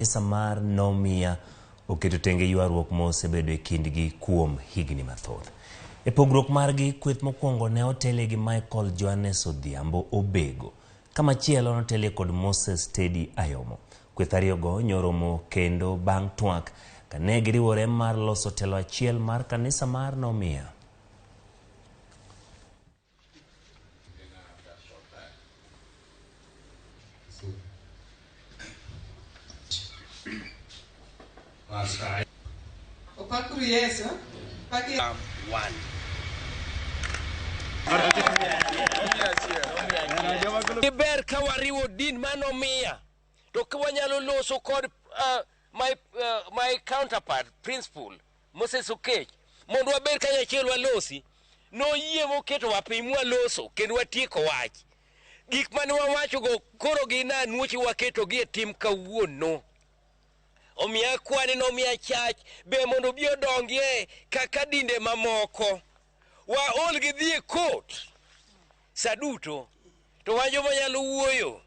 Kanisa mar Nomiya oketo tenge ywaruok mosebedo e kindgi kuom higni mathoth. E pogruok margi, kweth mokwongo ne otelie gi Michael Johannes Odhiambo Obego, ka machielo notelie kod Moses Teddy Ayomo. Kweth ariyogo nyoromo kendo bang' twak kane giriwore mar loso telo achiel mar kanisa mar Nomiya. Opakuru Yesu. Paki One. Ber ka wariwo din manomiya to ka wanyalo loso kod my counterpart principal Moses Okech mondo wabed kanyachiel walosi. Noyie moketowa piny mwaloso kendo watieko wach. Gik mane wawachogo koro gin anuoche waketogi e tim kawuono. Omiyo akwani nomiya chach be mondo obi odongie kaka dinde mamoko. Waol gi dhi e court sa duto to wan joma nyalo wuoyo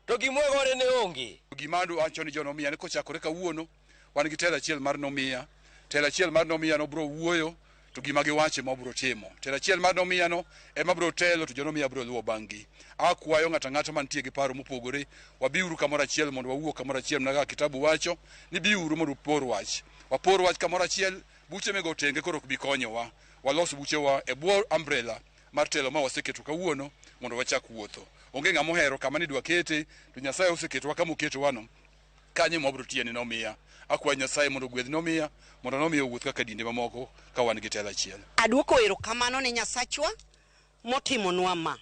to gimwagore ne onge. Gima wacho ni jonomiya ni kochakore kawuono wan gi telo achiel mar nomiya. Telo achiel mar nomiya no bro wuoyo to gima giwacho ema bro timo. Telo achiel mar nomiya no ema bro telo to jonomiya bro luwo bang'-gi. Akwayo ng'ato ang'ata mantie gi paro mopogore, wabiuru kamoro achiel mondo wawuo kamoro achiel mana kaka kitabu wacho ni biuru mondo upor wach. Wapor wach kamoro achiel, buche mego tenge koro ok bi konyowa. Walos buchewa e bwo umbrella mar telo ma waseketo kawuono mondo wachak wuotho. Onge ng'ama ohero kama nidwa kete, to Nyasaye oseketowa kama oketowano. Kanyo ema wabiro tiye ni nomiya. Akwayo Nyasaye mondo ogwedh nomiya, mondo nomiya owuoth kaka dinde mamoko ka wan gi telo achiel. Aduoko erokamano ne Nyasachwa motimonwa ma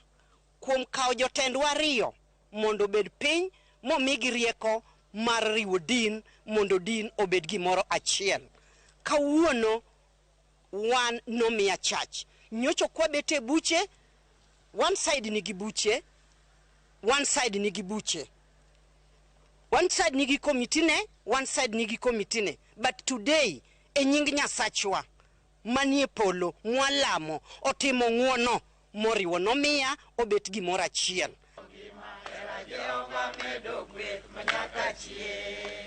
kuom kawo jotendwa ariyo mondo obed piny momigi rieko mar riwo din mondo din obed gimoro achiel. Kawuono wan nomiya church. Nyocha ok wabet e buche, one side nigi buche, one side nigi buche. One side nigi committee ne, one side nigi committee ne. But today, e nying Nyasachwa manie polo mwalamo otimo ng'uono moriwo nomiya obet gimoro achiel. Jehova medo gweth manyaka chieng'.